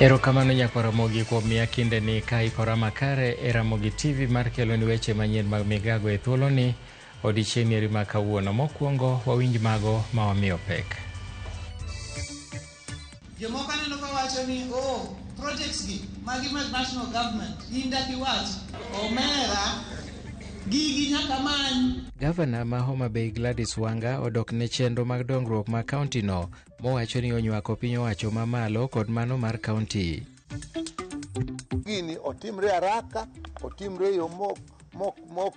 Erokamano nyakwar Ramogi kuom miya kindeni ka ikora makare e Ramogi TV mar keloni weche manyien mag migago e thuoloni odiechieng' eri ma kawuono. Mokwongo wawinj mago ma wamiyo pek. Jomoko aneno ka wacho ni oh, projects gi magi mag national government in dak iwach omera gigi nyaka many. Gavana ma Homa Bay Gladys Wanga odok ne chenro mag dongruok ma kaunti no mowacho ni onywako piny owacho mamalo kod mano mar kaunti. Gini otimre haraka, otimre e yo mok mok mok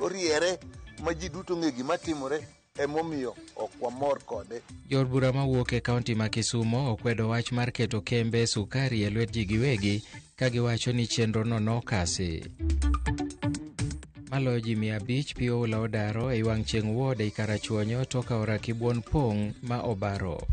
oriere ma ji duto ng'e gima timore emomiyo ok wamor kode. Jood bura mawuok e kaunti ma Kisumo okwedo wach mar keto kembe sukari e lwet ji giwegi ka giwacho ni chenrono nokasi. Maloyo ji 500 pi oula odaro ei wang' chieng' ward ei Karachuonyo tok aora Kibwon pong' ma obaro.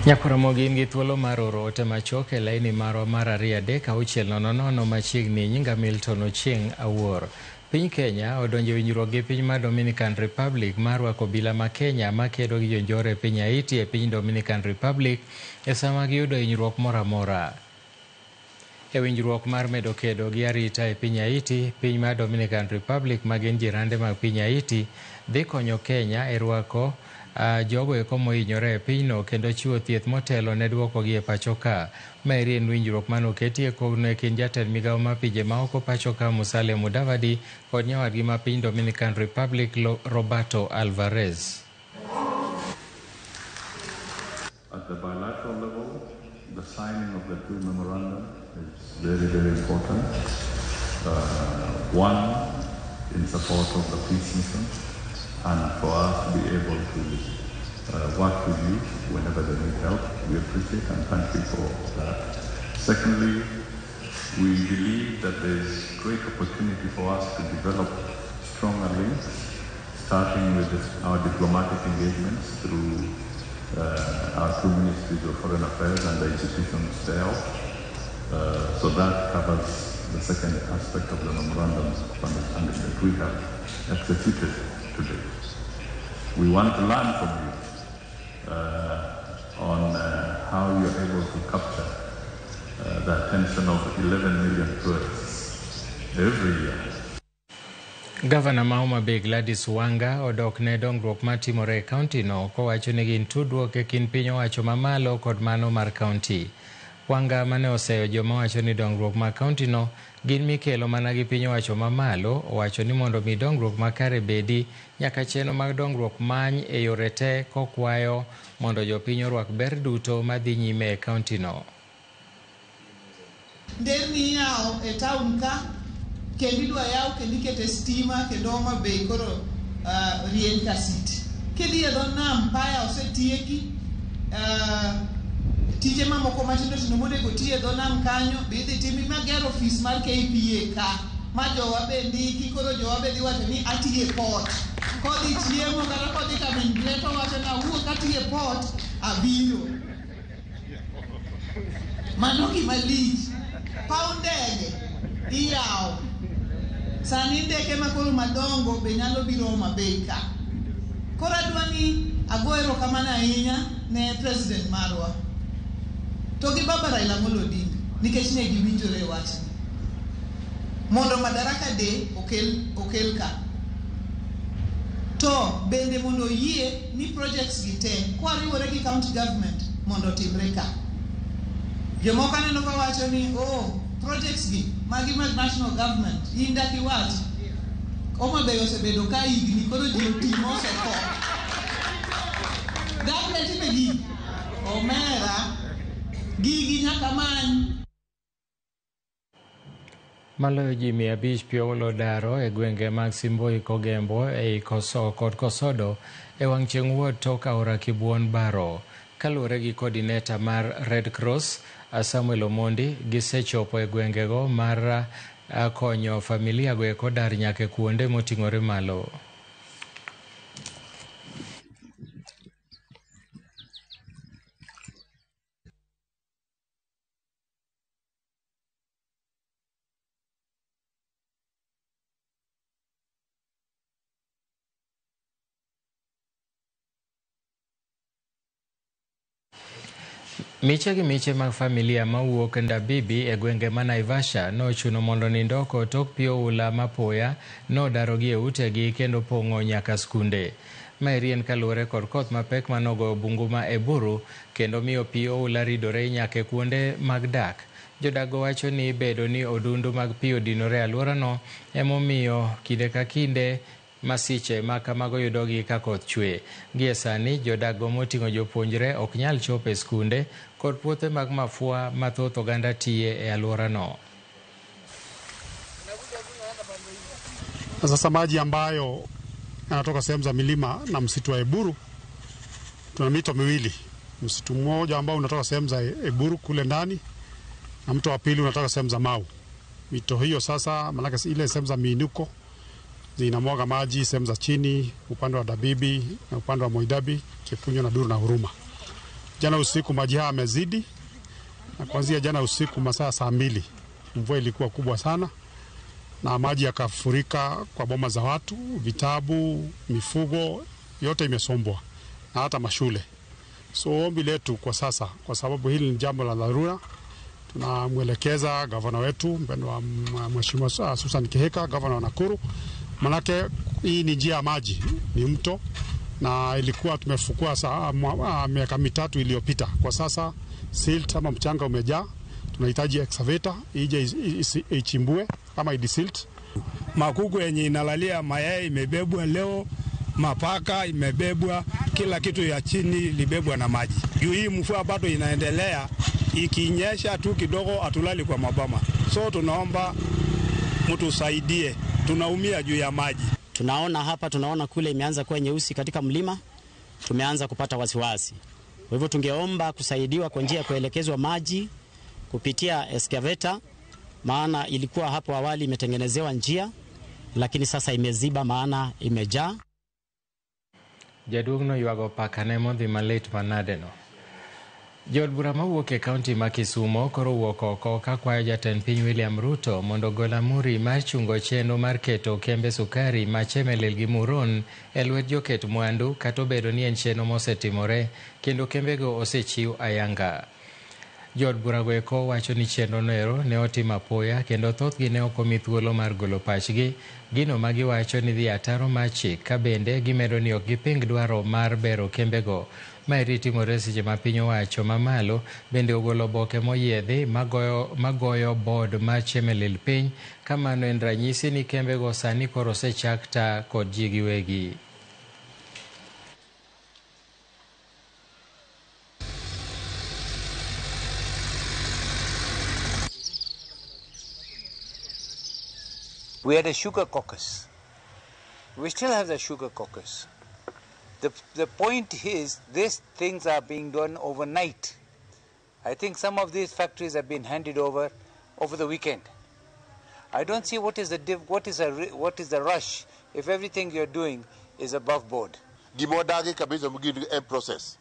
Nyakwar Ramogi in gi thuolo mar oro ote machuok e laini marwa mar 23600 machiegni. Nyinga Milton Ochieng' Awuor. Piny Kenya odonjo e winjruok gi piny mar Dominican Republic mar rwako obila ma Kenya makedo gi jonjore e piny Haiti e piny Dominican Republic e sama giyudo hinyruok moro amora. E winjruok mar medo kedo gi arita e piny Haiti, piny mar Dominican Republic ma gin jirande mag piny Haiti dhi konyo Kenya e rwako jogo eko mohinyore e pinyno kendo chiwo thieth motelo ne duokogi e pacho ka. Maeri en winjruok mane oketi e kogno e kind jatend migawo ma pinje maoko pacho ka Musalia Mudavadi kod nyawadgi ma piny Dominican Republic Roberto Alvarez. At the bilateral level, the signing of the two memorandum is very, very important. One, in support of the peace mission, and for us to be able to work with you whenever they need help. We appreciate and thank you for that. Secondly, we believe that there is great opportunity for us to develop stronger links, starting with our diplomatic engagements through our two ministries of foreign affairs and the institutions there. So that covers the second aspect of the memorandum of understanding that we have executed today. We want to learn from you on how you're able to capture the attention of 11 million tourists every year. Gavana ma Homa Bay Gladys Wanga odok ne dongruok matimore e kaunti no kowacho ni gin tudruok e kind piny owacho mamalo kod mano mar kaunti. Wanga mane oseyo joma wacho ni dongruok ma kaunti no gin mikelo mana gi piny owacho mamalo, owacho ni mondo mi dongruok makare bedi nyaka chenro mag dongruok many e yore te kokwayo mondo jopiny orwak ber duto madhi nyime e kaunti no. Nderni iyawo e town ka kendo idwa yaw kendo ikete stima kendo Homa Bay koro rieny ka city. Kidhi e dho nam paya osetieki, tije mamoko matindo tindo monego ti e dho nam kanyo be idhi timi mager ofis mar KPA ka ma jowa be ndiki koro jowa be dhi wacho ni atiyo e port. Kodhi chiemo kata kodhi ka min to wacho ni awuok atiyo e port abiro. Mano gima lich. Paw ndege iyawo. Sani ndeke makoro madongo be nyalo biro Homa Bay ka. Koro adwa ni ago erokamano ahinya ne president marwa to gi baba Raila Amolo Odinga nikech ne giwinjore e wachni mondo Madaraka Day okel ka. To bende mondo oyie ni projects gi te kwariwore gi county government mondo otimre ka. Jomoko aneno ka wacho ni oh, projects gi magi mag national government in dak iwach. Homa Bay osebedo ka higni koro ji oti mosetho. Dak ne time gigi. Omera gigi nyaka many. Maloyo ji 500 pi oula odaro e gwenge mag Simboi Kogembo ei Koso kod Kosodo e wang' chieng' ward tok aora Kibwon baro. Kaluwore gi coordinator mar Red Cross Samuel Omondi, gisechopo e gwengego mar konyo familia go eko dar nyaka e kuonde moting'ore malo. Miche gi miche mag familia mawuok Ndabibi e gwenge ma Naivasha nochuno mondo nind oko tok pi oula mapoya nodarogi e utegi kendo pong'o nyaka skunde. Maeri en kaluwore kod koth mapek manogoyo bungu ma Eburu kendo miyo pi oula ridore nyaka e kuonde mag dak. Jodak go wacho ni bedo ni odundu mag pi odinore e alworano emomiyo kinde ka kinde masiche ma kamago yudogi ka koth chwe. Gie sani jodak go moting'o jopuonjre ok nyal chopo e skunde kod puothe mag mafua ma thoth oganda tiye e alworano. Na sasa maji ambayo yanatoka sehemu za milima na msitu wa Eburu, tuna mito miwili, msitu mmoja ambao unatoka sehemu za Eburu kule ndani na mto wa pili unatoka sehemu za Mau. Mito hiyo sasa, maanake ile sehemu za miinuko zinamwaga maji sehemu za chini, upande wa Dabibi na upande wa Moidabi, Kipunyo na Duru na Huruma. Jana usiku maji haya yamezidi, na kuanzia jana usiku masaa 2:00 mvua ilikuwa kubwa sana na maji yakafurika kwa boma za watu, vitabu, mifugo yote imesombwa na hata mashule. So ombi letu kwa sasa, kwa sababu hili ni jambo la dharura, tunamwelekeza gavana wetu mpendwa Mheshimiwa Susan Kihika, gavana wa Nakuru, manake hii ni njia ya maji, ni mto na ilikuwa tumefukua miaka 3 iliyopita. Kwa sasa silt ama mchanga umejaa, tunahitaji excavator ije ichimbue ama idisilt. Makuku yenye inalalia mayai imebebwa leo, mapaka imebebwa, kila kitu ya chini ilibebwa na maji. Juu hii mvua bado inaendelea, ikinyesha tu kidogo atulali kwa maboma. So tunaomba mtusaidie, tunaumia juu ya maji. Tunaona hapa, tunaona kule imeanza kuwa nyeusi katika mlima, tumeanza kupata wasiwasi. Kwa hivyo tungeomba kusaidiwa kwa njia ya kuelekezwa maji kupitia excavator, maana ilikuwa hapo awali imetengenezewa njia, lakini sasa imeziba maana imejaa. Jaduong' no ywago pakane modhi malit manadeno. Jood bura mawuok e kaunti ma Kisumo koro owuok oko ka kwayo jatend piny William Ruto mondo ogol amuri mar chungo chenro mar keto kembe sukari ma Chemelil gi Muron e lwet joket mwandu kata obedo ni en chenro mosetimore kendo kembego osechiw ayanga. Jood burago eko wacho ni chenro noero ne otim apoya kendo thothgi ne ok omi thuolo mar golo pachgi, gino ma giwacho ni dhi ataro mar chik ka bende gimedo ni ok giping dwaro mar bero kembego. Maeri timore seche ma piny owacho mamalo bende ogolo oboke moyiedhi magoyo board mar Chemelil piny ka mano en ranyisi ni kembego sani koro osechak ta kod ji giwegi. We had a sugar caucus. We still have the sugar caucus. The point is, these things are being done overnight. I think some of these factories have been handed over the weekend. I don't see what is the rush if everything you're doing is above board. Gima wadagi kabisa gin en process.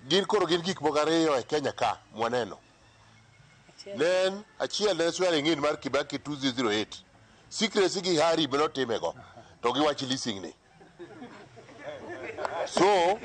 Gin koro gin gik moko ariyo e Kenya ka mwaneno. Nen achiel ne swearing in mar Kibaki 2008. Secrecy gi hari benotimego to giwach leasing ni. So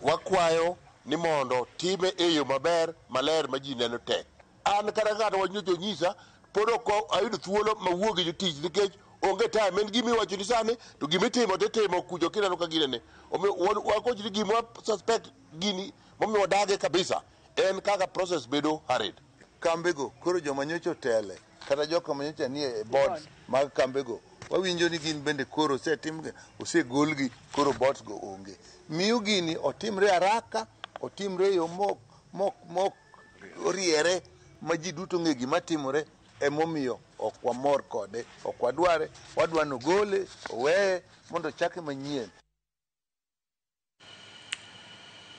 wakwayo ni mondo time e yo maber maler ma ji neno te. An kata ng'ato wanyocho nyisa pod ok ayudo thuolo mawuo gi jotich nikech onge time. En gima iwacho ni sani to gimitimo titimo kucho kineno ka ginene. Omiyo wakoch ni gima suspect gini momiyo wadage kabisa en kaka process bedo hurried. Kambego koro joma nyocha otele kata joka manyocha nie e boards mag kambego wawinjo ni gin bende koro osetimgi, osegolgi, koro boards go onge. Miyo gini otimre haraka, otimre yo mok oriere ma ji duto ng'e gima timore, emomiyo ok wamor kode, ok wadware, wadwa nogole, oweye mondo ochake manyien.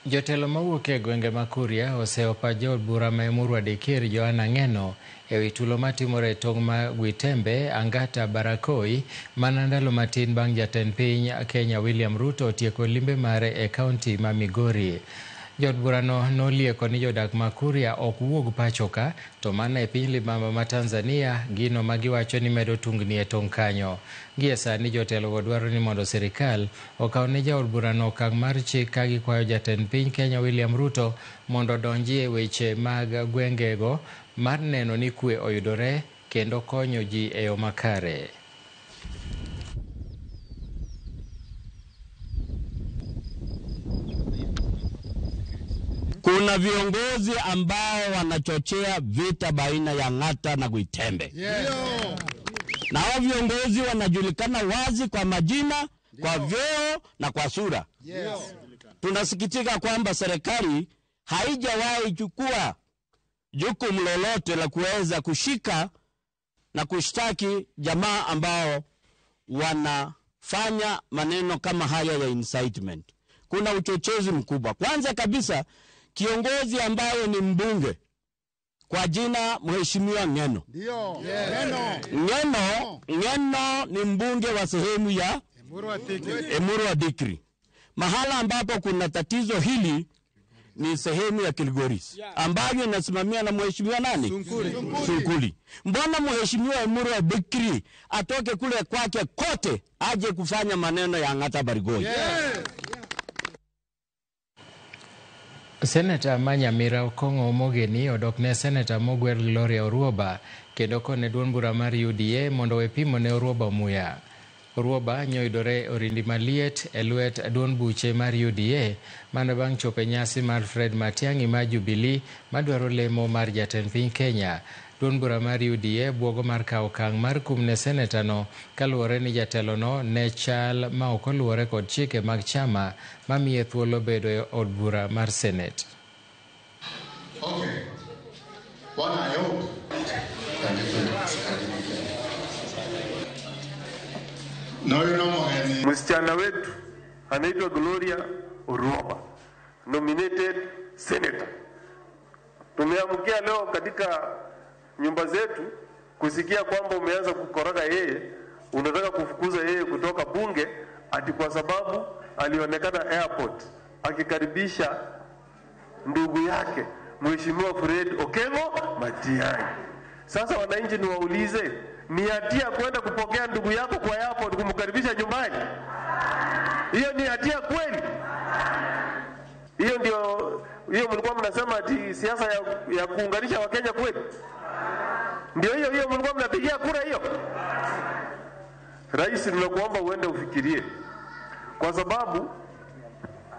Jotelo mawuok e gwenge ma Kuria oseopa jood bura ma Emurua Dikir Johanna Ng'eno ewi tulo matimore e tong' ma Gwitembe, Angata Barakoi mana ndalo matin bang' jatend piny Kenya William Ruto otieko limbe mare e kaunti ma Migori. Jood burano nolieko ni jodak ma Kuria ok wuog pacho ka to mana e piny libamba ma Tanzania, gino ma giwacho ni medo tungni e tong' kanyo. Gie sani jotelogo dwaro ni mondo sirikal okaw ne jaod burano okang' mar chik ka gikwayo jatend piny Kenya William Ruto mondo odonji e weche mag gwengego mar neno ni kwe oyudore kendo konyo ji e yo makare. Kuna viongozi ambao wanachochea vita baina ya Ng'ata na Gwitembe. Na hao viongozi wanajulikana wazi kwa majina, kwa vyeo na kwa sura. Tunasikitika kwamba serikali haijawahi chukua jukumu lolote la kuweza kushika na kushtaki jamaa ambao wanafanya maneno kama haya ya incitement. Kuna uchochezi mkubwa. Kwanza kabisa, kiongozi ambaye ni mbunge kwa jina Mheshimiwa Ng'eno. Ng'eno ni mbunge wa sehemu ya Emurua Dikri. Mahala ambapo kuna tatizo hili ni sehemu ya Kilgoris ambayo inasimamia na Mheshimiwa nani? Sunkuli. Mbona Mheshimiwa Emurua Dikri atoke kule kwake kote aje kufanya maneno ya Ng'ata Barigoi? Seneta ma Nyamira Okong'o Omogeni odok ne seneta mogwer Gloria Oruoba kendo kone duond bura mar UDA mondo owe pimo ne Oruoba muya. Oruoba nyoyudore orindi maliet e lwet duond buche mar UDA mana bang' chopo e nyasi mar Fred Matiang'i mar Jubilee madwaro lemo mar jatend piny Kenya. Duond bura mar UDA buogo mar kawo okang' mar kum ne seneta no kaluwore ni jatelono ne chal ma ok oluwore kod chike mag chama mamiye thuolo bedo e od bura mar Senet. Okay. Bwana, I hope. Msichana wetu anaitwa Gloria Oruoba, nominated senator. Tumeamkia leo katika nyumba zetu kusikia kwamba umeanza kukoroga yeye, unataka kufukuza yeye kutoka bunge ati kwa sababu alionekana airport akikaribisha ndugu yake Mheshimiwa Fred Okengo Matiang'i. Sasa wananchi niwaulize, ni hatia kwenda kupokea ndugu yako kwa airport kumkaribisha nyumbani? Hiyo ni hatia kweli? Hiyo ndio hiyo mlikuwa mnasema ati siasa ya kuunganisha Wakenya kweli? Ndio hiyo hiyo mlikuwa mnapigia kura hiyo? Rais, tunakuomba uende ufikirie, kwa sababu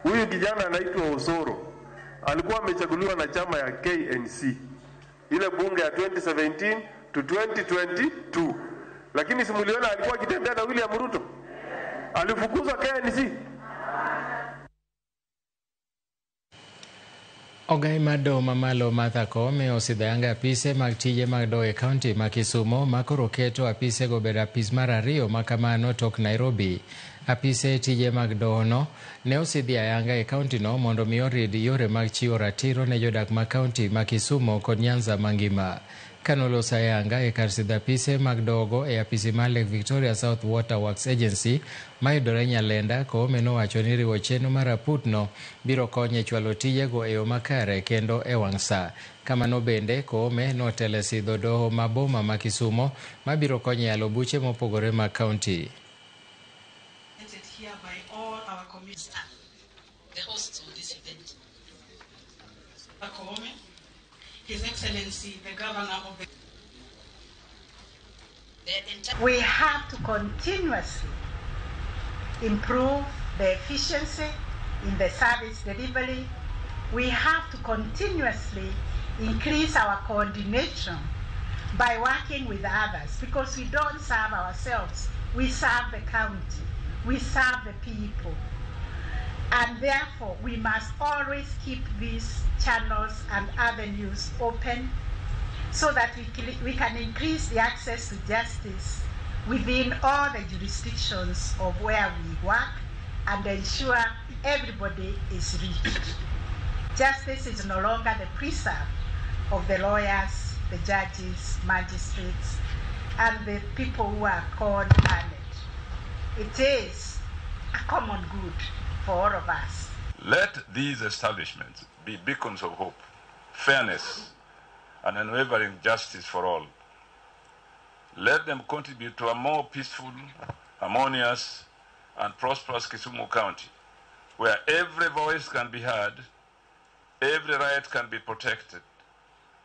huyu kijana anaitwa Osoro alikuwa amechaguliwa na chama ya KNC ile bunge ya 2017 to 2022, lakini simuliona alikuwa akitembea na William Ruto, alifukuzwa KNC. Ogai mar doho mamalo Martha Koome osidho ayanga apise mag tije mag doho e kaunti ma Kisumo ma koro keto apisego bedo apis mar ariyo ma kamano tok Nairobi. Apise tije mag dohono ne osidhi ayanga e kauntino mondo mi orid yore mag chiwo ratiro ne jodak ma kaunti ma Kisumo kod Nyanza mangima. Kanoloso ayanga e kar sidho apise mag dohogo e apisi mar Lake Victoria South Water Works Agency mayudore Nyalenda, Koome nowacho ni riwo chenro mar aputno biro konyo e chwalo tijego e yo makare kendo e wang' sa. Kamano bende, Koome notelo e sidho doho ma boma ma Kisumo mabiro konyo e yalo buche mopogore mag kaunti. His Excellency, the Governor of the... We have to continuously improve the efficiency in the service delivery. We have to continuously increase our coordination by working with others, because we don't serve ourselves. We serve the county. We serve the people. And therefore, we must always keep these channels and avenues open so that we can increase the access to justice within all the jurisdictions of where we work and ensure everybody is reached. Justice is no longer the preserve of the lawyers, the judges, magistrates, and the people who are called learned. It is a common good for all of us. Let these establishments be beacons of hope, fairness, and unwavering justice for all. Let them contribute to a more peaceful, harmonious, and prosperous Kisumu County, where every voice can be heard, every right can be protected,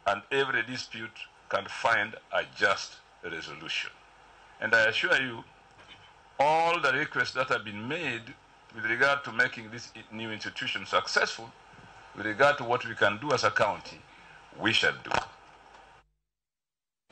and every dispute can find a just resolution. And I assure you, all the requests that have been made with regard to making this new institution successful, with regard to what we can do as a county, we shall do.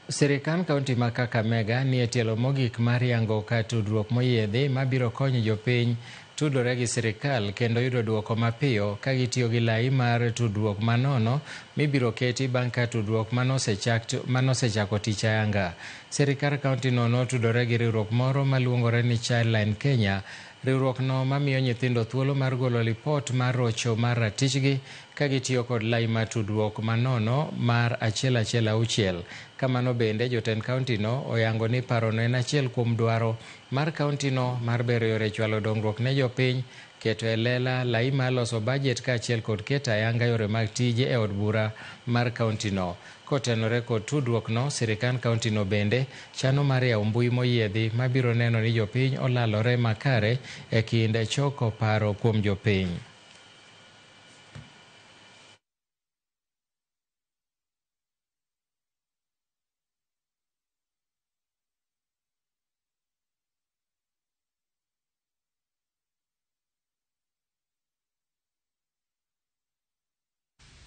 Sirikand kaunti ma Kakamega nie tielo mogik mar yango ka tudruok moyiedhi mabiro konyo jopiny tudore gi sirikal kendo yudo duoko mapiyo ka gitiyo gi lai mar tudruok manono mibiro keti bang' ka tudruok manosechako tich ayanga. Sirikal kaunti no notudore gi riwruok moro maluongore ni Childline Kenya, riwruok no mamiyo nyithindo thuolo mar golo lipot mar rocho mar ratichgi ka gitiyo kod lai mar tudruok manono mar 116. Kamano bende jotend kaunti no oyango ni parono en achiel kuom dwaro mar kaunti no mar bero yore chwalo dongruok ne jopiny, keto e lela lai mar loso bajet kaachiel kod keto ayanga yore mag tije e od bura mar kaunti no. Kotenore kod tudruok no, sirikand kaunti no bende chano mar yawo mbui moyiedhi mabiro neno ni jopiny olalore makare e kinde choko paro kuom jopiny.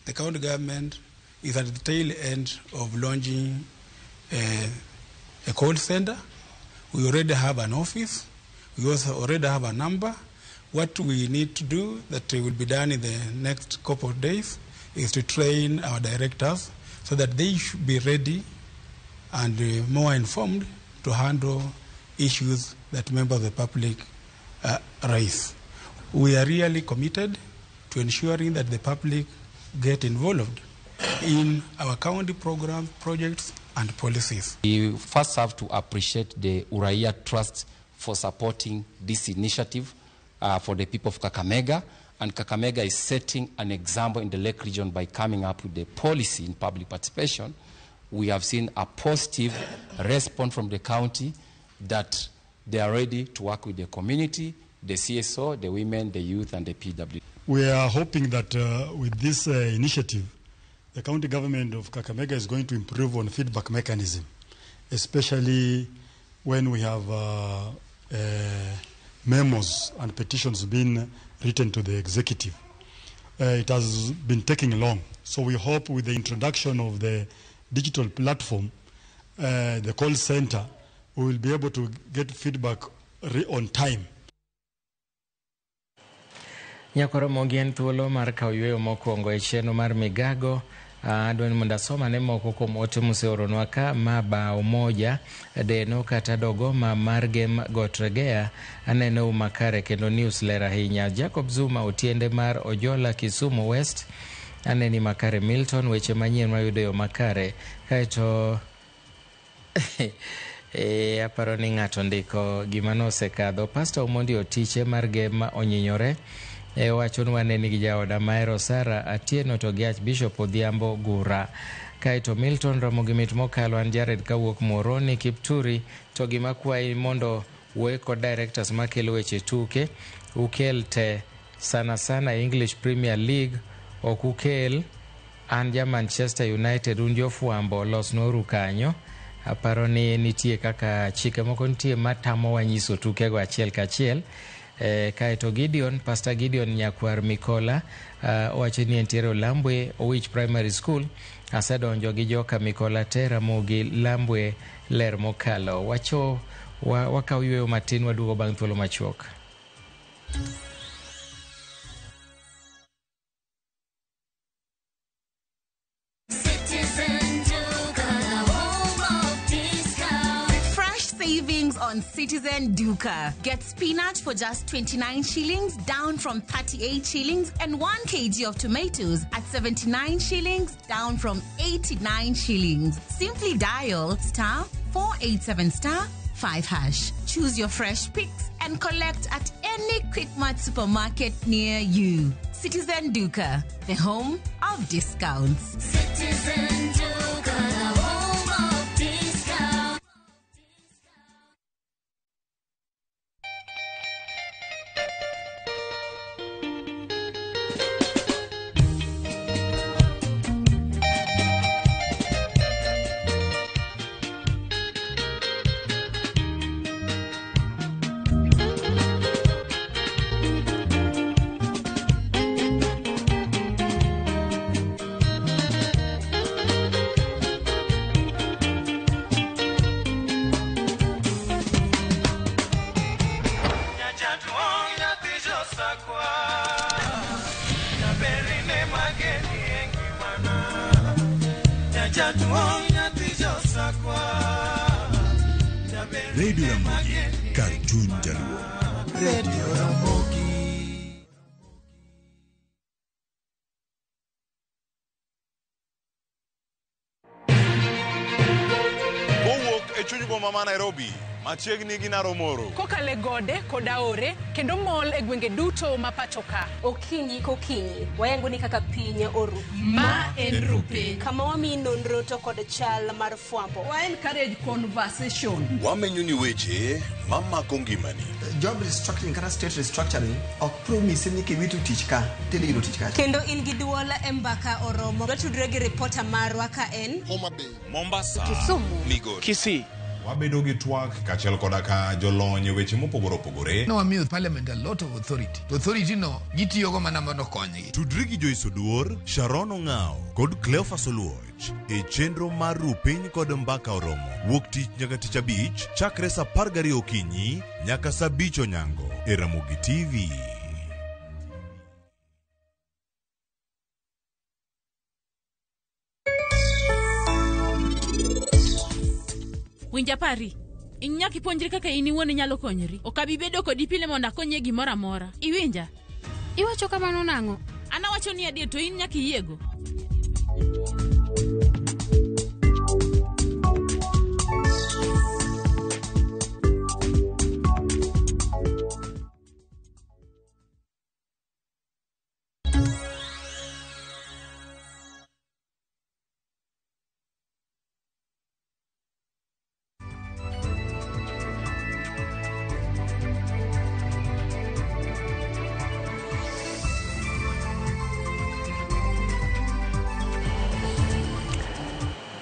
The county government is at the tail end of launching a call center. We already have an office. We also already have a number. What we need to do, that will be done in the next couple of days, is to train our directors so that they should be ready and more informed to handle issues that members of the public raise. We are really committed to ensuring that the public get involved in our county program, projects, and policies. We first have to appreciate the Uraia Trust for supporting this initiative for the people of Kakamega. And Kakamega is setting an example in the Lake region by coming up with a policy in public participation. We have seen a positive response from the county that they are ready to work with the community, the CSO, the women, the youth, and the PW. We are hoping that with this initiative, the county government of Kakamega is going to improve on feedback mechanism, especially when we have memos and petitions being written to the executive. It has been taking long, so we hope with the introduction of the digital platform, the call center, we will be able to get feedback on time. Nyakoro mogi en thuolo mar kawo yweyo mokwongo e chenro mar migago. Adwa ni mondo asoma ne moko kuom ote moseoronwa ka ma bao moja deno kata dogoma mar gem Gotregea aneno makare kendo news ler ahinya. Jacob Zuma otiende mar Ojola Kisumu West aneni makare. Milton weche manyien mayudo yo makare. Kaeto aparo ni ng'ato ndiko gima nosekadho. Pastor Omondi Otiche mar gem onyinyore wachonwa ne nigi jaoda Mahero Sara Atieno to gi Archbishop Odhiambo Gura. Kaeto Milton Ramogi mit mokalo an Jared kawuok Moroni Kipturi to gima kwayi mondo wuoye kod directors makelo weche tuke ukel te sana sana English Premier League ok ukel an ja Manchester United un jofwambo losnwauru kanyo. Aparo ni nitie kaka chike moko nitie matamowa nyiso tukego achiel kachiel. Kaeto Gideon, Pastor Gideon Nyakwar Mikola owacho ni entiere Olambwe Owich Primary School asedonjo gi joka Mikola te Ramogi Lambwe ler mokalo. Wacho wakaw yweyo matin waduogo bang' thuolo machuok. On Citizen Duka. Get spinach for just 29 shillings, down from 38 shillings, and 1 kg of tomatoes at 79 shillings, down from 89 shillings. Simply dial *487*5#. Choose your fresh picks and collect at any Quickmart supermarket near you. Citizen Duka, the home of discounts. Citizen Duka, the home of discounts. Radio Ramogi, Cartoon Jaluo. Radio Ramogi. Kowuok e chuny boma ma Nairobi, machiegni gi Naromoro. Kokale gode kod aore kendo mol e gwenge duto ma pacho ka. Okinyi kokinyi, wayango ni kaka piny oru. Ma en Rupe. Kama wamiyi nonro to kod chal mar fwambo. Wa encourage conversation. Wamenyo ni weche mamako ngimani. Job restructuring kata state restructuring ok promise ni kiwito tich ka tidhi yudo tich kacha. Kendo in gi duol e mbaka oromo. Watudre gi ripota marwa ka en Homa Bay, Mombasa, Kisumu, Migori, Kisii. Wabedo gi twak kaachiel koda ka jolony e weche mopogore opogore. Nowamiyo parliament a lot of authority. To authority no gitiyogo mana mondo okonygi. Tudri gi Joyce Oduor, Sharon Ong'ao kod Cleophas Oluoch e chenro mar Rupiny kod Mbaka Oromo wuok tich nyaka tich abich chakre saa 12 okinyi nyaka saa 5 onyango e Ramogi TV. Winja pari, in nyaka ipuonjri kaka in iwuon inyalo konyori. Ok abi bedo kodi pile mondo akonyi e gimoro amora. Iwinja? Iwacho kamano nang'o? An awacho ni adier to in nyaka iyiego.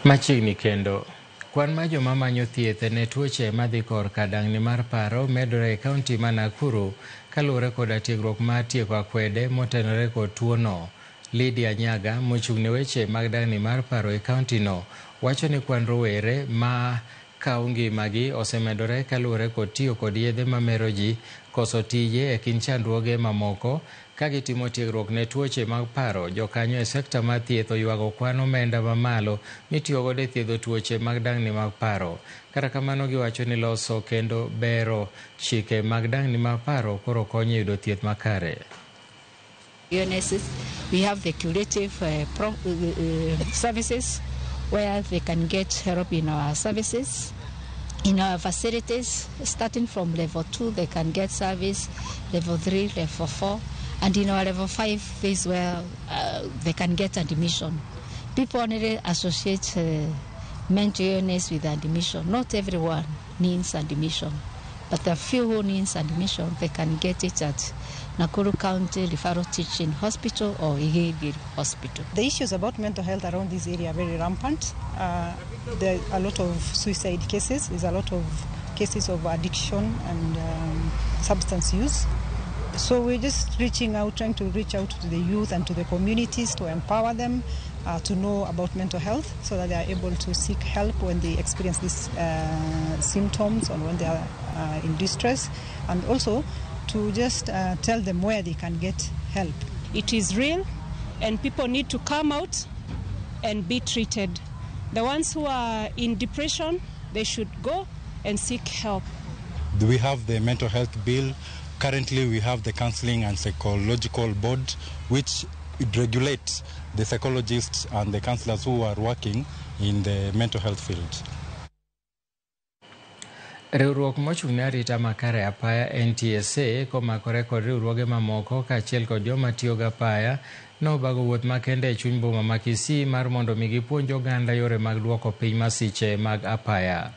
Machiegni kendo, kwan mar joma manyo thieth ne tuoche madhi korka dang'ni mar paro medore e kaunti ma Nakuru kaluwore koda tiegruok mar tieko akwede motenore kod tuono. Lydia Nyaga mochung' ne weche mag dang'ni mar paro e kaunti no wacho ni kwan rowere ma kawo ngimagi osemedore kaluwore kod tiyo kod yedhe mamero ji, koso tije e kind chandruoge mamoko. Ka gitimo tiegruok ne tuoche mag paro, jokanyo e sekta mar thieth oywago kwan omenda mamalo mitiyogodo e thiedho tuoche mag dang'ni mag paro. Kata kamano giwacho ni loso kendo bero chike mag dang'ni mag paro koro konyo e yudo thieth makare. Illnesses. We have the curative services where they can get help in our services. In our facilities, starting from level 2, they can get service, level 3, level 4, and in our level 5 is where they can get admission. People only associate mental illness with admission. Not everyone needs admission, but the few who needs admission, they can get it at Nakuru County Referral Teaching Hospital or Gilgil Hospital. The issues about mental health around this area are very rampant. There are a lot of suicide cases, there's a lot of cases of addiction and substance use. So we're just reaching out, trying to reach out to the youth and to the communities to empower them to know about mental health so that they are able to seek help when they experience these symptoms or when they are in distress, and also to just tell them where they can get help. It is real, and people need to come out and be treated. The ones who are in depression, they should go and seek help. We have the mental health bill. Currently, we have the Counseling and Psychological Board, which regulates the psychologists and the counselors who are working in the mental health field. Riwruok mochung' ne arita makare apaya NTSA komakore kod riwruoge mamoko kaachiel kod joma tiyo gi apaya nobago wuoth makende e chuny boma ma Kisii mar mondo mi gipuonj oganda yore mag duoko piny masiche mag apaya.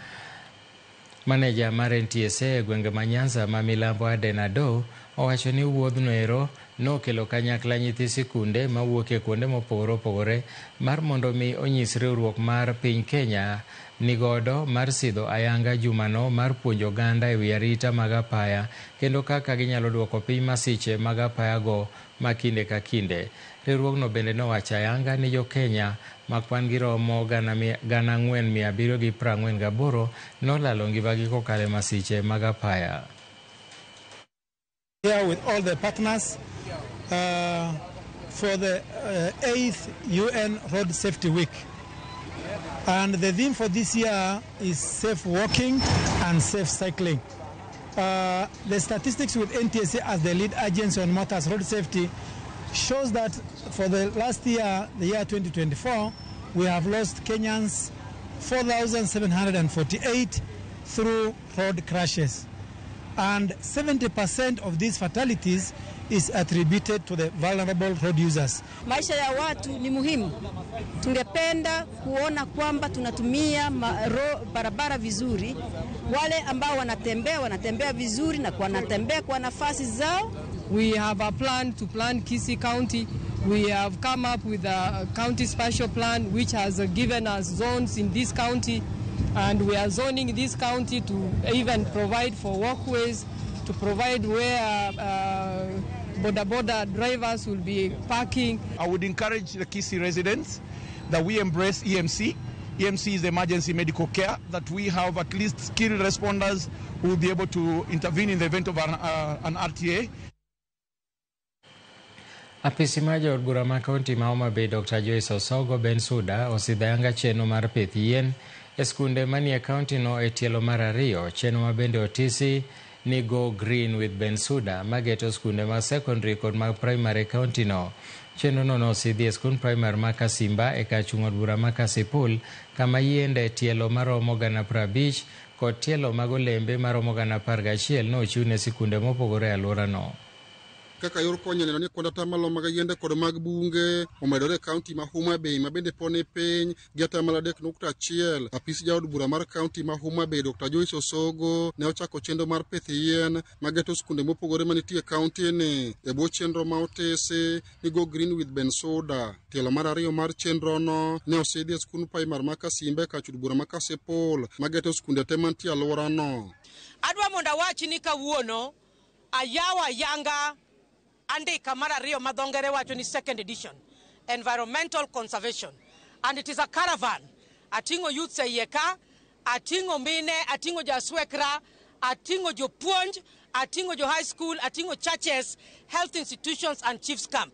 Maneja mar NTSA e gwenge ma Nyanza ma milambo Aden Ado owacho ni wuodhno ero nokelo kanyakla nyithi sikunde mawuok e kuonde mopogore opogore mar mondo mi onyis riwruok mar piny Kenya nigodo mar sidho ayanga jumano mar puonjo oganda e wi arita mag apaya kendo kaka ginyalo duoko piny masiche mag apaya go ma kinde ka kinde. Riwruogno bende nowacho ayanga ni jo-Kenya ma kwan gi romo 4,748 nolalo ngimagi kokalo e masiche mag apaya. Here with all the partners for the 8th UN Road Safety Week. And the theme for this year is safe walking and safe cycling. The statistics with NTSA as the lead agency on motors road safety shows that for the last year, the year 2024, we have lost Kenyans 4,748 through road crashes. And 70% of these fatalities is attributed to the vulnerable road users. Maisha ya watu ni muhimu. Tungependa kuona kwamba tunatumia barabara vizuri. Wale ambao wanatembea vizuri na wanatembea kwa nafasi zao. We have a plan to plan Kisii County. We have come up with a county spatial plan which has given us zones in this county, and we are zoning this county to even provide for walkways, to provide where boda-boda drivers will be parking. I would encourage the Kisii residents that we embrace EMC. EMC is emergency medical care, that we have at least skilled responders who will be able to intervene in the event of an RTA. Apisi mar jood bura ma kaunti ma Homa Bay Dr. Joyce Osogo Bensuda osidho ayanga chenro mar pith yien e skunde manie kaunti no e tielo mar ariyo, chenro ma bende otisi ni Go Green with Bensuda mageto skunde mag secondary kod mag primary e kaunti no. Chenro no nosidhi e skund primary ma Kasimba e kar chung' od bura ma Kasipul kama yiende tielo maromo 50,000 kod tielo mag olembe maromo 11,000 nochiw ne sikunde mopogore e alworano. Kaka yor konyo neno ni kuonde atamalo mag yiende kod mag bunge omedore e kaunti ma Homa Bay ma bende poni piny gi atamalo 3.1. Apis jaod bura mar kaunti ma Homa Bay Dr. Joyce Osogo ne ochako chenro mar pith yien mageto skunde mopogore manitie e kaunti ni e bwo chenro ma otisi ni Go Green with Bensuda. Tielo mar ariyo mar chenro no ne osidhi e skund primary ma Kasimbe kar chud bura ma Kasipul mageto skunde te mantie e alworano. Adwa mondo awachi ni kawuono ayawo ayanga andika mar ariyo ma dho ngere wacho ni second edition, environmental conservation, and it is a caravan. Ating'o youths e iye ka, ating'o mine, ating'o jaswekra, ating'o jopuonj, ating'o jo high school, ating'o churches, health institutions and chiefs camp.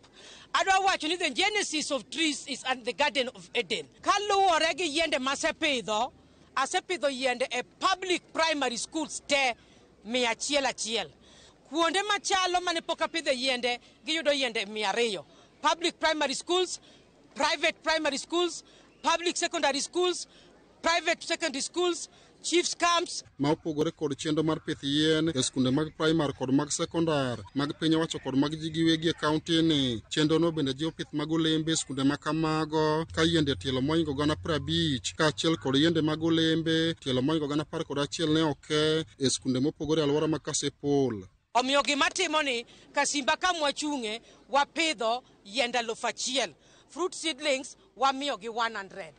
Adwa wacho ni the genesis of trees is at the Garden of Eden. Kaluwore gi yiende masepidho, asepidho yiende e public primary schools te 101. Kuonde machalo mane pok apidhe yiende, giyudo yiende 200. Public primary schools, private primary schools, public secondary schools, private secondary schools, chiefs camps. Ma opogore kod chenro mar pith yien e skunde mag primary kod mag sekondar mag piny owacho kod mag ji giwegi e kaunti ni. Chenro no bende jiwo pith mag olembe e skunde ma kamago ka yiende tielo moingo 50,000 kaachiel kod yiende mag olembe tielo moingo 11,000 ne oke e skunde mopogore e alwora ma Kasipul. Omiyo gima timo ni Kasimba kamwachung'e wapidho yiende 1,000. Fruit seedlings wamiyogi 100.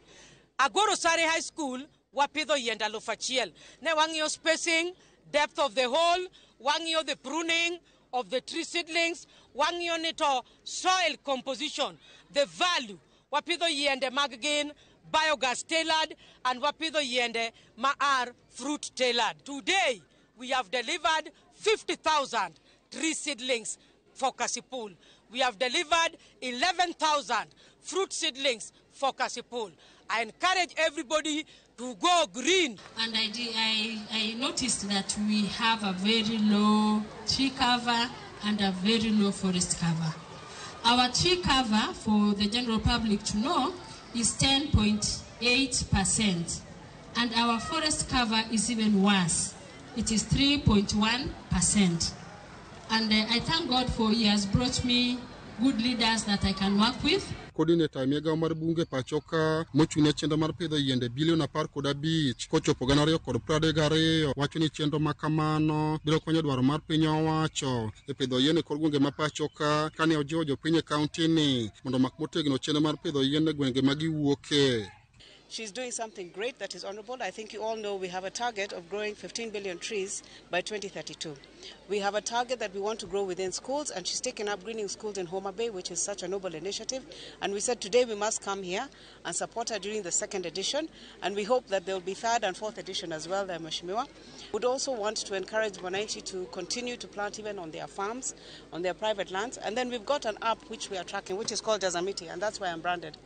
Agoro Sare High School wapidho yiende 1,000. Ne wang'iyo spacing, depth of the hole, wang'iyo the pruning of the tree seedlings, wang'iyo ni to soil composition, the value. Wapidho yiende mag gin biogas tailored and wapidho yiende ma are fruit tailored. Today we have delivered 50,000 tree seedlings for Kasipul. We have delivered 11,000 fruit seedlings for Kasipul. I encourage everybody to go green. And I noticed that we have a very low tree cover and a very low forest cover. Our tree cover, for the general public to know, is 10.8%. And our forest cover is even worse it is 3.1%. And I thank God for He has brought me good leaders that I can work with. Coordinator e migawo mar bunge pacho ka mochung' ne chenro mar pidho yiende bilion 15 kochopo 2032 wacho ni chenro ma kamano biro konyo dwaro mar piny owacho e pidho yien e kor gwenge ma pacho ka kane ojiwo jopiny e kaunti ni mondo omak motegno chenro mar pidho yien e gwenge ma giwuoke. She's doing something great that is honorable. I think you all know we have a target of growing 15 billion trees by 2032. We have a target that we want to grow within schools, and she's taken up greening schools in Homa Bay, which is such a noble initiative. And we said today we must come here and support her during the second edition, and we hope that there will be third and fourth edition as well, Mheshimiwa. We'd also want to encourage Wananchi to continue to plant even on their farms, on their private lands. And then we've got an app which we are tracking, which is called Jazamiti, and that's why I'm branded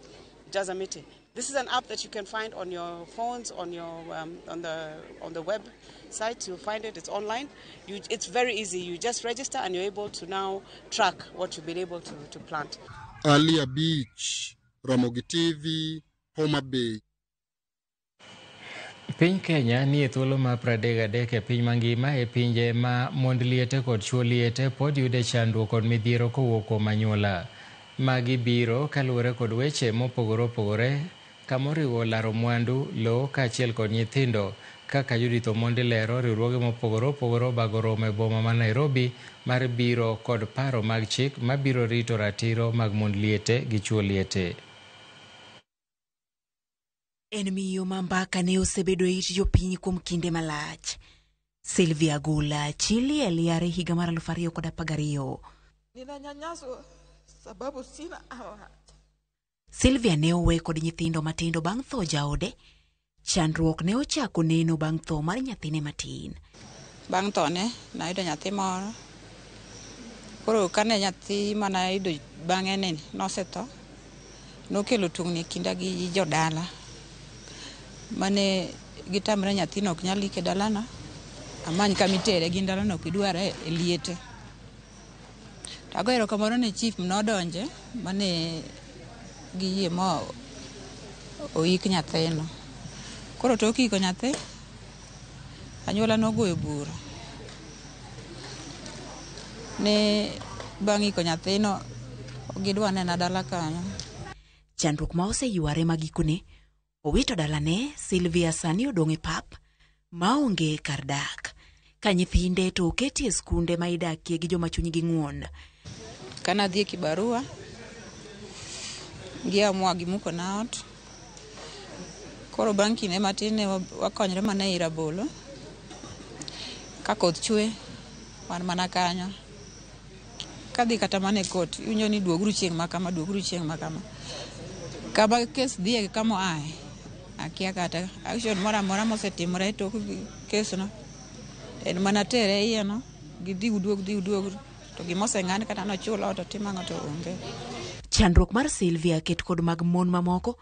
Jazamiti. This is an app that you can find on your phones, on your on the website. You'll find it. It's online. It's very easy. You just register and you're able to now track what you've been able to plant. Alia Beach, Ramogi TV, Homa Bay. Piny Kenya nie thuolo mar 33 e piny mangima e pinje ma mond liete kod chuo liete pod yude chandruok kod midhiero kowuok kuom anyuola. Magi biro kaluwore kod weche mopogore opogore kamoriwo laro mwandu, lowo kaachiel kod nyithindo. Kaka Judith Omondi lero, riwruoge mopogore opogore obago romo e boma ma Nairobi mar biro kod paro mag chik mabiro rito ratiro mag mond liete gi chuo liete. En miyo ma mbaka ne osebedo e it jopiny kuom kinde malach. Sylvia Gula chi liel yare higa mar 2012. Ninanyanyaswa sababu sina amani. Sylvia ne owe kod nyithindo matindo bang' tho jaode. Chandruok ne ochako neno bang' tho mar nyathine matin. Bang' thone nayudo nyathi moro. Koro kane nyathi manayudo bang'e ni nosetho, nokelo tungni e kinda gi jodala. Mane gitamre nyathino ok nyal ike dalana, amany kama itere gin dalano ok idware e liete. To ago erokamano ne chief nodonje mane giyie mo oik nyathino. Koro tok iko nyathi, anyuola nogoyo bura. Ne bang' iko nyathino gidwa nena dala kanyo. Chandruok ma oseyware ma gikone owito dalane, Sylvia sani odong' e pap maonge kar dak. Ka nyithinde to oketi e skunde ma idakie gi joma chunygi ng'won. Kana adhi e kibarua, giamua gimuko na ot. Koro bang' kinde matin ne wakonyre mana ei rabolo. Ka koth chwe, wan mana kanyo. Kadhi kata mana e kot, iwinjo ni duoguru chieng' ma kama, duoguru chieng' ma kama. Kama kes dhiye kama oaye, akia kata action moro amora mosetimore e tok kesno. En mana tere iye no, gidhi uduog, dhi uduog, to gimoseng'ad kata nochul ot otim ang'o to onge. Chandruok mar Sylvia ket kod mag mon mamoko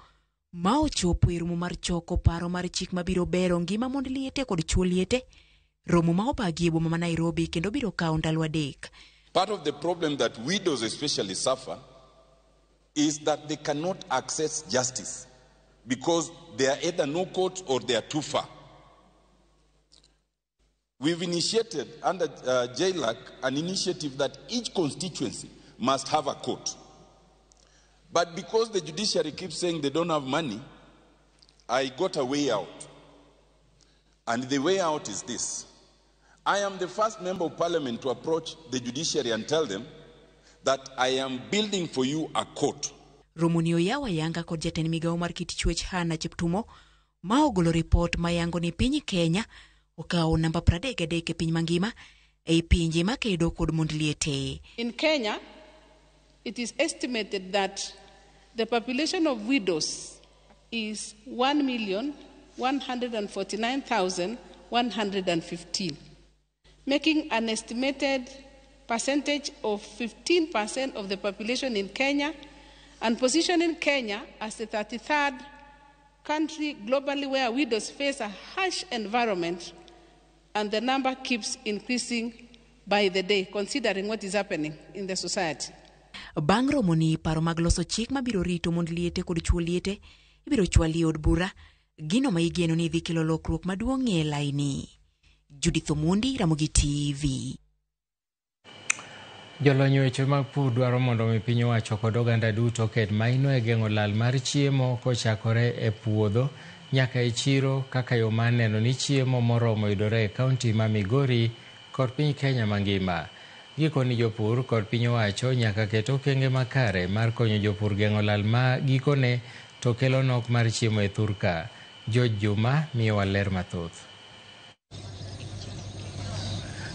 ma ochopo e romo mar choko paro mar chik mabiro bero ngima mond liete kod chuo liete. Romo ma obagi e boma ma Nairobi kendo biro kawo ndalo 3. Part of the problem that widows especially suffer is that they cannot access justice because they are either no court or they are too far. We've initiated under JLAC an initiative that each constituency must have a court. But because the judiciary keeps saying they don't have money, I got a way out. And the way out is this. I am the first member of parliament to approach the judiciary and tell them that I am building for you a court. Romo ni oyaw ayanga kod jatend migawo mar kit chwech Hannah Cheptumo ma ogolo ripot mayango ni piny Kenya okawo namba 33 e piny mangima ei pinje makedo kod mond liete. In Kenya, it is estimated that the population of widows is 1,149,115, making an estimated percentage of 15% of the population in Kenya and positioning Kenya as the 33rd country globally where widows face a harsh environment, and the number keeps increasing by the day, considering what is happening in the society. Bang' romo ni paro mag loso chik mabiro rito mond liete kod chuo liete ibiro chwali e od bura, gino ma igeno ni dhi kelo lokruok maduong' e laini. Judith Omondi, Ramogi TV. Jolony weche mag pur dwaro mondo mi piny owacho kod oganda duto oket maino e geng'o lal mar chiemo kochakore e puodho nyaka e chiro kaka yo mar neno ni chiemo moromo yudore e kaunti ma Migori kod piny Kenya mangima. Gikoni jopur kod piny owacho nyaka ket okenge makare mar konyo jopur geng'o lal ma gikone to kelo nok mar chiemo e thurka. George Juma miyowa ler mathoth.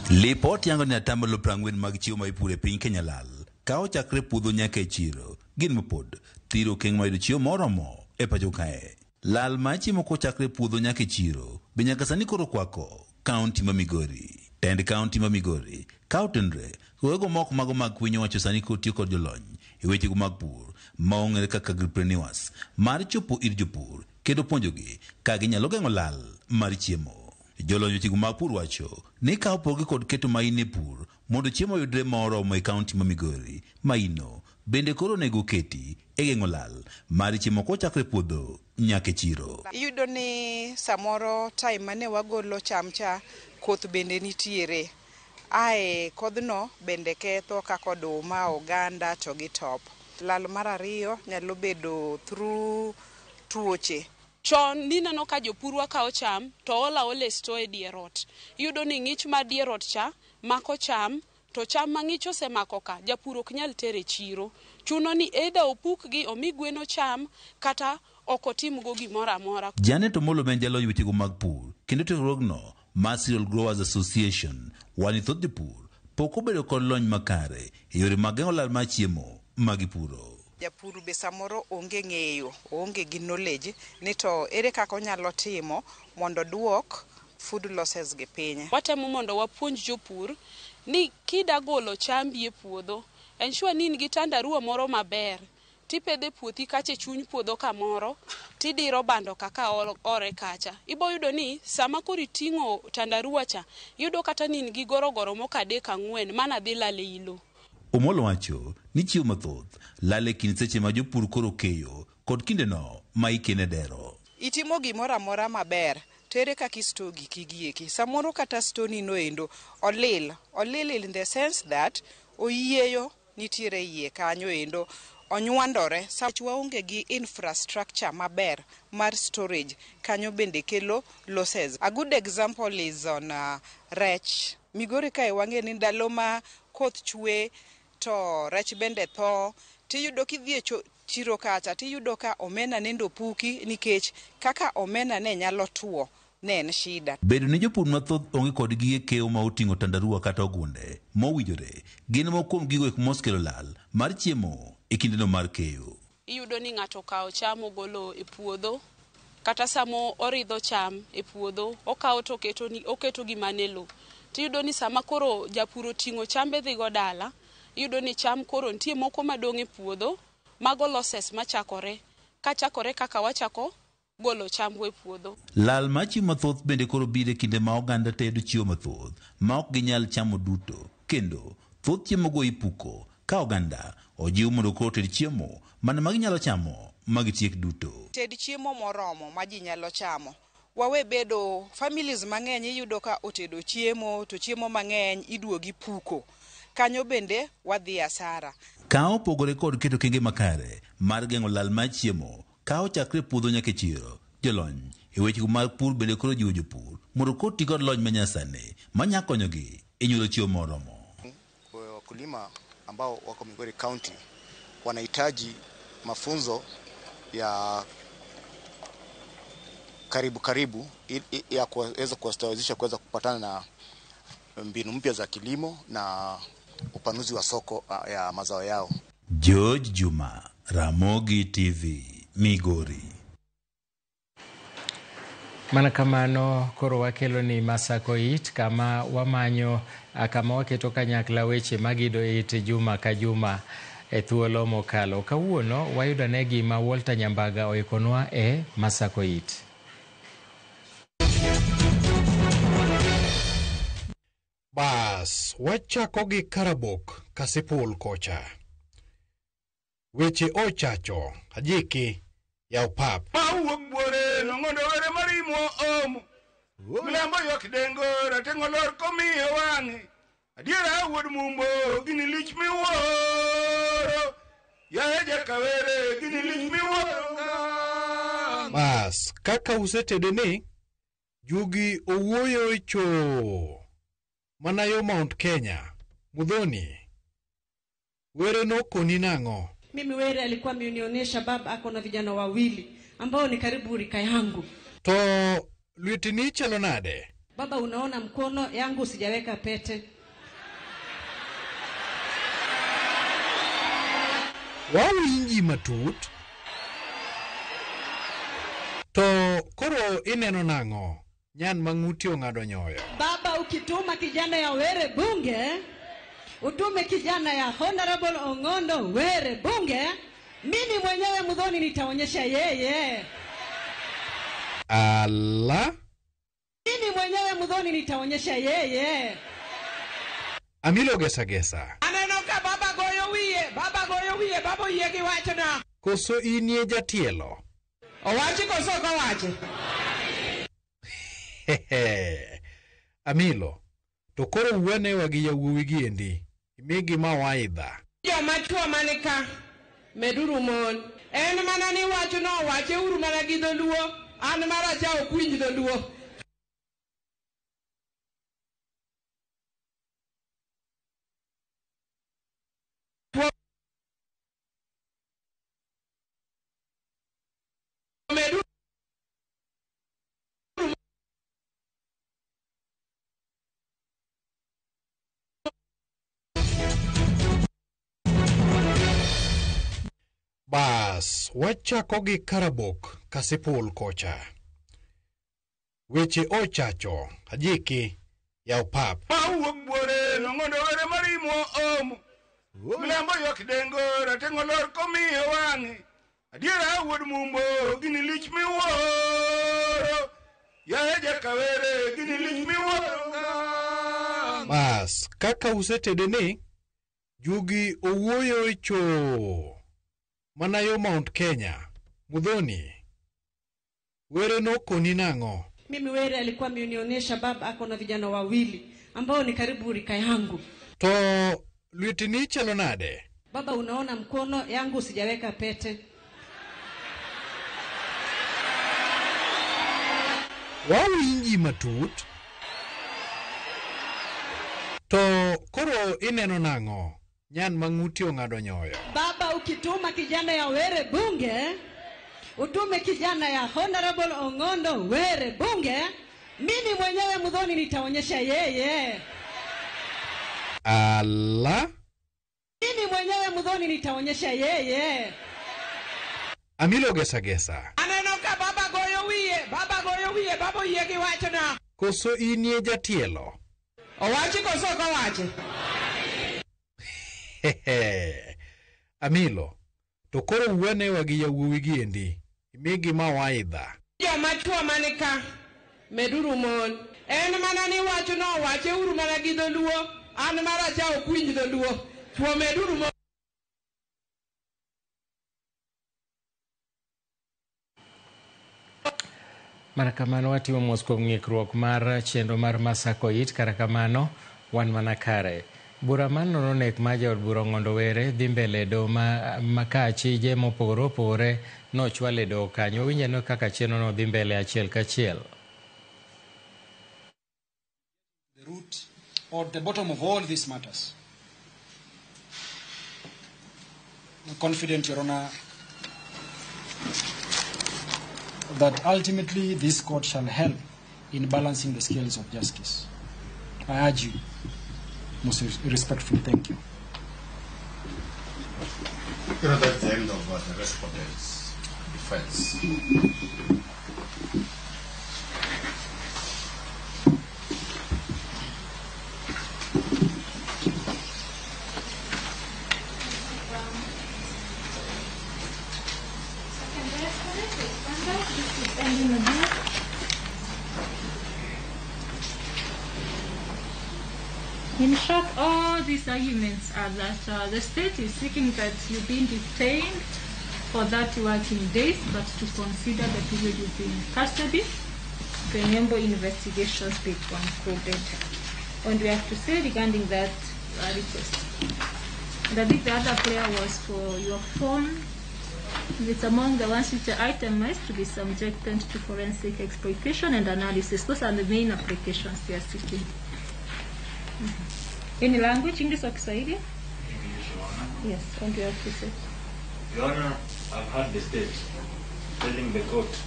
Lipot yango ni atamalo 40 mag chiemo ma ipuro e piny Kenya lal ka ochakre puodho nyaka e chiro gin mapod thiro okeng' mar yudo chiemo moromo e pacho kae. Lal mar chiemo kochakre puodho nyaka e chiro be nyaka sani koro kwako kaunti ma Migori. Tend kaunti ma Migori ka otenre wego moko mago mag piny owacho sani kotiyo kod jolony e wechego mag pur ma ong'ere kaka agripreneurs mar chopo ir jopur kendo puonjogi ka ginyalo geng'o lal mar chiemo. Jolony wechego mag pur wacho ni ka opogi kod keto maino e pur mondo chiemo oyudre moromo e kaunti ma Migori, maino bende koro onego oketi e geng'o lal mar chiemo kochakre puodho nyaka e chiro. Iyudo ni samoro time mane wagolo cham cha koth bende nitiere. Ae kodhno bende ketho kaka oduma, oganda to gi top. Lal mar ariyo nyalo bedo through tuoche. Chon nineno ka jopurwa kawo cham to olo aola e store e dier ot. Iyudo ni ng'ich mar dier ot cha mako cham to cham ma ng'ich osemako ka japur ok nyal tero e chiro. Chuno ni either opukgi omi gwen ocham kata ok otimgo gimoro amora. Janet Omolo ma en jalony wechego mag pur kendo riwruogno mar Cereal Growers Association wani thoth jopur pok obedo kod lony makare e yore mag geng'o lal mar chiemo ma gipuro. Japur be samoro onge ng'eyo, oonge gi knowledge ni to ere kaka onyalo timo mondo duok food losses gi piny. Watemo mondo wapuonj jopur ni kida golo chambi e puodho, ensure ni in gi tandarua moro maber tipedhe puothi kacha e chuny puodho kamoro tidiro bando kaka ore kacha. Ibo yudo ni sama koro iting'o tandarua cha, iyudo kata ni in gi gorogoro moko 3 4 mana dhi lal e ilo. Omolo wacho ni chiemo mathoth lal e kind seche ma jopur koro keyo kod kindeno ma ikene dero. Itimo gimoro amora maber, to ere kaka isto giki gieki? Samoro kata stoni no endo olil, olil in the sense that oyieyo nitiere iye kanyo endo onywandore. Sach waonge gi infrastructure maber mar storage kanyo bende kelo losses. A good example is on rech. Migori kae wang'e ni ndalo ma koth chwe to rech bende tho, tiyudo kidhi e chiro kacha tiyudo ka omena nendo puki nikech kaka omena ne nyalo tuo ne en shida. Bedo ni jopur mathoth onge kod gige keyo ma oting'o tandarua kata ogunde mowinjore gin moko kuom gigo eko mosekelo lal mar chiemo e kindeno mar keyo. Iyudo ni ng'ato okawo cham ogolo e puodho, kata samo oridho cham e puodho okawo to oketo gima ne lo. Tiyudo ni sama koro japur oting'o chambe dhigo dala, iyudo ni cham koro nitie moko madong' e puodho, mago losses machakore, kachakore kaka wachako golo chambwa e puodho. Lal mar chiemo mathoth bende koro biro e kinde ma oganda tedo chiemo mathoth ma ok ginyal chamo duto, kendo thoth chiemogo ipuko ka oganda ojiw mondo koro oted chiemo mana ma ginyalo chamo ma gitiek duto. Ted chiemo moromo ma ji nyalo chamo. Wawe bedo families mang'eny iyudo ka otedo chiemo to chiemo mang'eny iduogi puko. Kanyo bende wadhi asara. Ka opogore kod keto kenge makare mar geng'o lal mar chiemo ka ochakre puodho nyaka e chiro, jolony e weche mag pur bende koro jiwo jopur mondo koro ti kod lony manyasani manya konyogi e nyuolo chiemo moromo. Wakulima ambao wako Migori County wanahitaji mafunzo ya karibu karibu ya kuweza kuwastawazisha kuweza kupatana na mbinu mpya za kilimo na upanuzi wa soko ya mazao yao. George Juma, Ramogi TV, Migori. Mana kamano koro wakelo ni Masako it kama wamanyo kama waketo kanyakla weche magido it juma ka juma e thuolo mokalo. Kawuono wayudo ne gima Walter Nyambaga oikonwa e Masako it. Bas, wachako gi Karabok Kasipul kocha. Weche ochacho, ajiki ya upap. Mawuok buore, nong'ondo were marimo omo. Mlambo ywak dengo rateng' olor komiyo wang'e. Adiera wuod Mumbo gini lich miwuoro. Yaye jakawere gini lich miwuoro. Bas, kaka usetede ni, jugi owuoyo e choo. Mana yo Mount Kenya, Muthoni. Were nokoni nang'o? Mimi Were alikuwa amenionyesha baba ako na vijana wawili ambao ni karibu rika yangu. To lwetini chalo nade? Baba, unaona mkono yangu sijaweka pete. Wawinji matut. To koro ineno nang'o? Nyan mang'uti ong'ado nyoyo. Baba, ukituma kijana ya Were bunge, utume kijana ya Honorable Ong'ondo Were bunge, mimi mwenyewe Muthoni nitaonyesha yeye. Ala? Mimi mwenyewe Muthoni nitaonyesha yeye. Amilo gesa gesa. Aneno ka baba goyo wiye, baba goyo wiye, baba oyie gi wachna. Koso inie jatielo? Owachi koso ok owachi? Hehe. Amilo, to koro wuonewa gi yawuowi gi endi, imigi mawaidha. Joma chwo mani ka, meduru mon. En mana ni wachno wacheuru mana gi dholuo, an maracha ok winj dholuo. Meduru Bas, wachako gi Karabok Kasipul kocha. Weche ochacho, ajiki, yaw pap. Mawuok buore nong'ondo were marimo omo. Mlambo ywak dengo rateng' olor komiyo wang'e. Adiera wuod Mumbo gini lich miwuoro. Yaye jakawere gini lich miwuoro. Bas, kaka usetede ni, jugi owuoyo e choo. Mana yo Mount Kenya, Muthoni. Were nokoni nang'o? Mimi Were alikuwa amenionyesha baba ako na vijana wawili ambao ni karibu rika yangu. To lwetini chalo nade? Baba, unaona mkono yangu sijaweka pete. Wawinji matut. To koro ineno nang'o? Nyan mang'uti ong'ado nyoyo. Baba, ukituma kijana ya Were bunge, utume kijana ya Honorable Ong'ondo Were bunge, mimi mwenyewe Muthoni nitaonyesha yeye. Ala? Mimi mwenyewe Muthoni nitaonyesha yeye. Amilo gesa gesa. Aneno ka baba goyo wiye, baba goyo wiye, baba oyie gi wachna. Koso inie jatielo? Owachi koso ok owachi? Hehe. Amilo, to koro wuonewa gi yawuowi gi endi, imigi mawaidha. Joma chwo mani ka, meduru mon. En mana ni wachno wacheuru mana gi dholuo, an maracha ok winj dholuo. Chwo meduru mon. Mana kamano watimo mos kuom ng'ikruok mar chenro mar Masako It, kata kamano wan mana kare. Bura mar nono nek mar jaod bura Ong'ondo Were dhi mbele e doho ma ka achije mopogore opogore nochwal e doho kanyo. Wawinj ane kaka chenrono dhi mbele achiel kachiel. The root or the bottom of all these matters. I'm confident, Your Honor, that ultimately this court shall help in balancing the scales of justice. I urge you, most respectfully, thank you. You know, that's the end of the respondent's defense. In short, all these arguments are that the state is seeking that you've been detained for 30 working days, but to consider the period you've been in custody. to enable investigations be concluded. What do you have to say regarding that request? And I think the other prayer was for your phone. It's among the ones which are itemized to be subjected to forensic exploitation and analysis. Those are the main applications they are seeking. Any language, English or Kiswahili? English, Your Honor. Yes, what do you have to say? Your Honor, I've heard the state telling the court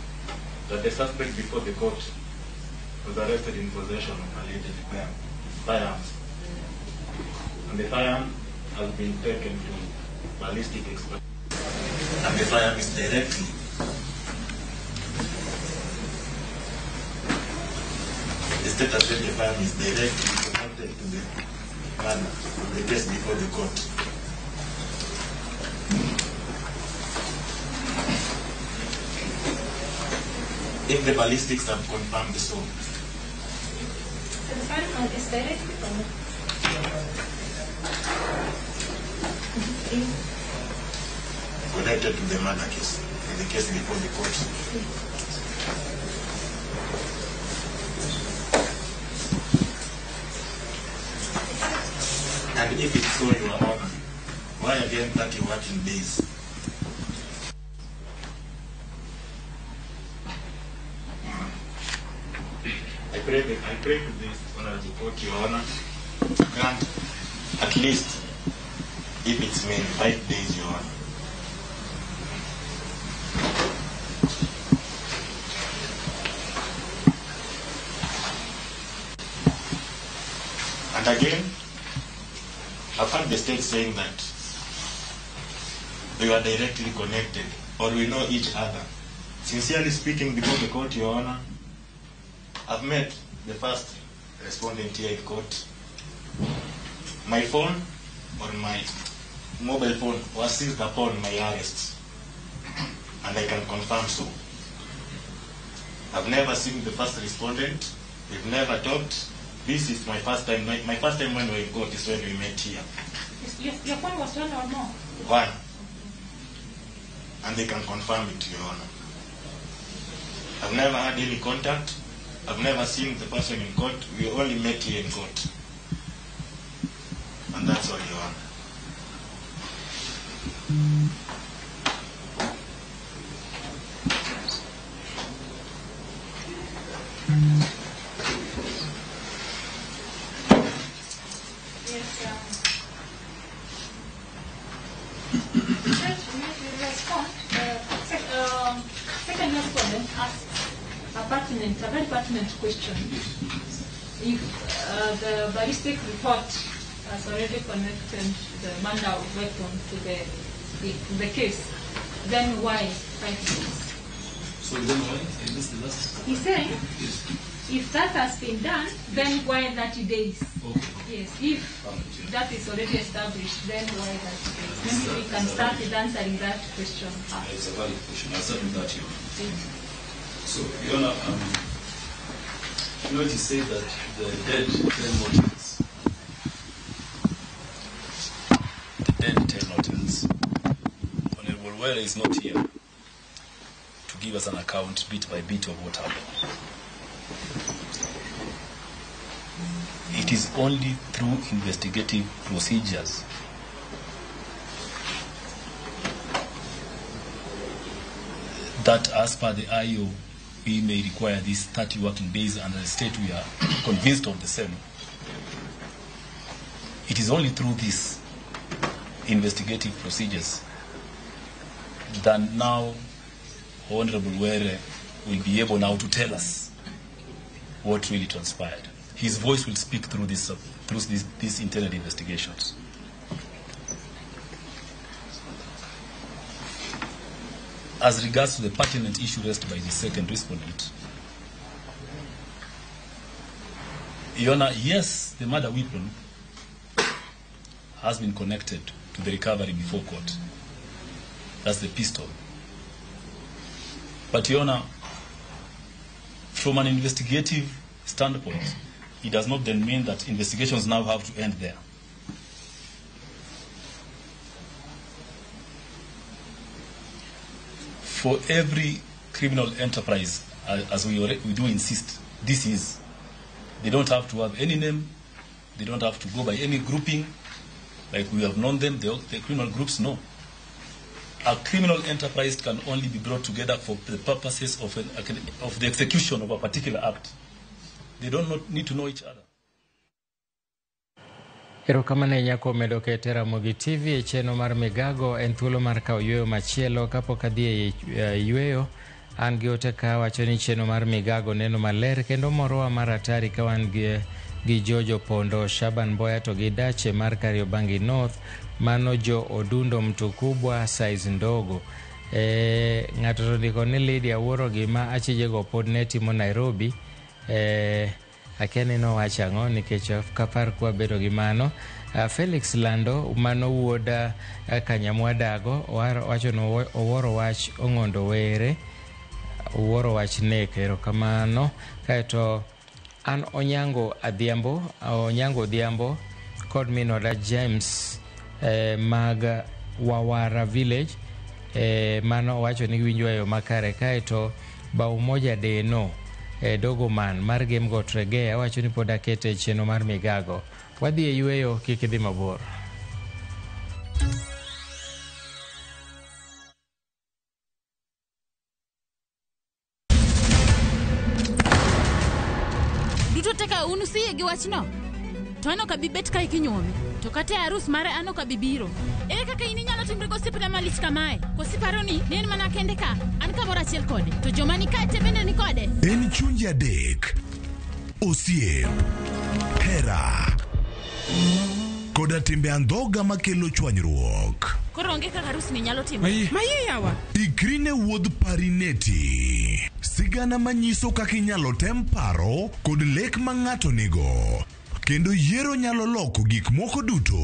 that the suspect before the court was arrested in possession of alleged firearms. And the firearm has been taken to ballistic expert. And the firearm is directly the state has said the firearm is directly connected to the murder of the case before the court. If the ballistics have confirmed so. So the firearm is directly connected. Connected to the murder case, in the case before the court. And if it's so, Your Honor, why again 30 working days? I pray to this honorable court, Your Honor, to grant at least, if it's made, 5 days, Your Honor. And again, I've heard the state saying that we are directly connected or we know each other. Sincerely speaking, before the court, Your Honor, I've met the first respondent here in court. My phone or my mobile phone was seized upon my arrest, and I can confirm so. I've never seen the first respondent. We've never talked. This is my first time. My first time when we were in court is when we met here. Your phone was one or more? One. And they can confirm it, Your Honor. I've never had any contact. I've never seen the person in court. We only met here in court. And that's all, Your Honor. Yes, Judge, may we respond? Second respondent asked a very pertinent question. If the ballistic report has already connected the murder weapon to the case, then why 5 days? So then why? I missed the last. He's saying, yes, if that has been done, then why 30 days? Okay. Yes, if that is already established, then why 30 days? Maybe we can start with answering that question. It's a valid question. I'll start with that, Your Honor. So, Your Honor, you know, it is said that the dead tell no tales. The dead tell no tales. Honorable Were is not here to give us an account bit by bit of what happened. It is only through investigative procedures that, as per the IO, we may require these 30 working days, and as a state we are convinced of the same. It is only through these investigative procedures that now Honorable Were will be able now to tell us what really transpired. His voice will speak through this, these internal investigations. As regards to the pertinent issue raised by the second respondent, Your Honor, yes, the murder weapon has been connected to the recovery before court. That's the pistol. But Your Honor, from an investigative standpoint, it does not then mean that investigations now have to end there. For every criminal enterprise As we do insist, this is. They don't have to have any name. They don't have to go by any grouping. Like we have known them, the criminal groups, no. A criminal enterprise can only be brought together for the purposes of the execution of a particular act. They don't need to know each other. Erokamano ahinya kuom medo kete Ramogi TV e chenro mar Migago. En thuolo mar kawo yueyo machielo. Kapok adhi e yueyo, an gi ote ka wacho ni chenro mar Migago neno maler kendo morowa mar atari ka wan gi Jojo Pondo, Shaban Mboya to gi Dache mar Kariobangi North. Mano jo Odundo mtu kubwa size ndogo. Ng'ato to ndiko ni Lydia wuoro gima achijego pod ne timo Nairobi. Akia ni nowacho ang'o nikech ok apar kwa bedo gi mano. Felix Lando mano wuod Kanyamwa Dago wacho ni owuoro wach Ong'ondo Were, owuoro wach nek. Erokamano. Kaeto an Onyango Odhiambo kod minoda James mag Wawara Village, mano owacho ni giwinjo e yo makare. Kaeto Baumoja Deno Dogoman mar Gemgot Regea wacho ni pod akete e chenro mar Migago. Wadhi e yueyo, kik idhi mabor. Duto te ka un usiyie gi wachno, to an ok abi bet kae kinyuomi, to kata e arus mare an ok abi biro. Ere kaka in inyalo timri gosiepna malich kamae? Koso iparo ni en mana kende ka, an kamoro achiel kode, to joma ni kae te bende ni kode? En chunje adek, osiep, hera, koda timbe andhoga makelo chwanyruok. Koro onge kaka arus ni nyalo timore. Maye yawa. Ikri ne wuodh Parineti. Sigana manyiso kaka inyalo tem paro kod lek ma ng'ato nigo. Kendo yiero nyalo loko gik moko duto.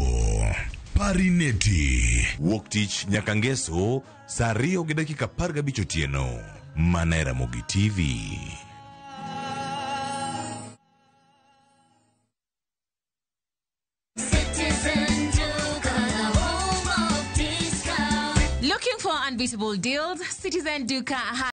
Parineti. Wuok tich nyaka ngeso saa 2:15 otieno. Mana e Ramogi TV. Looking for unbeatable deals? Citizen Duka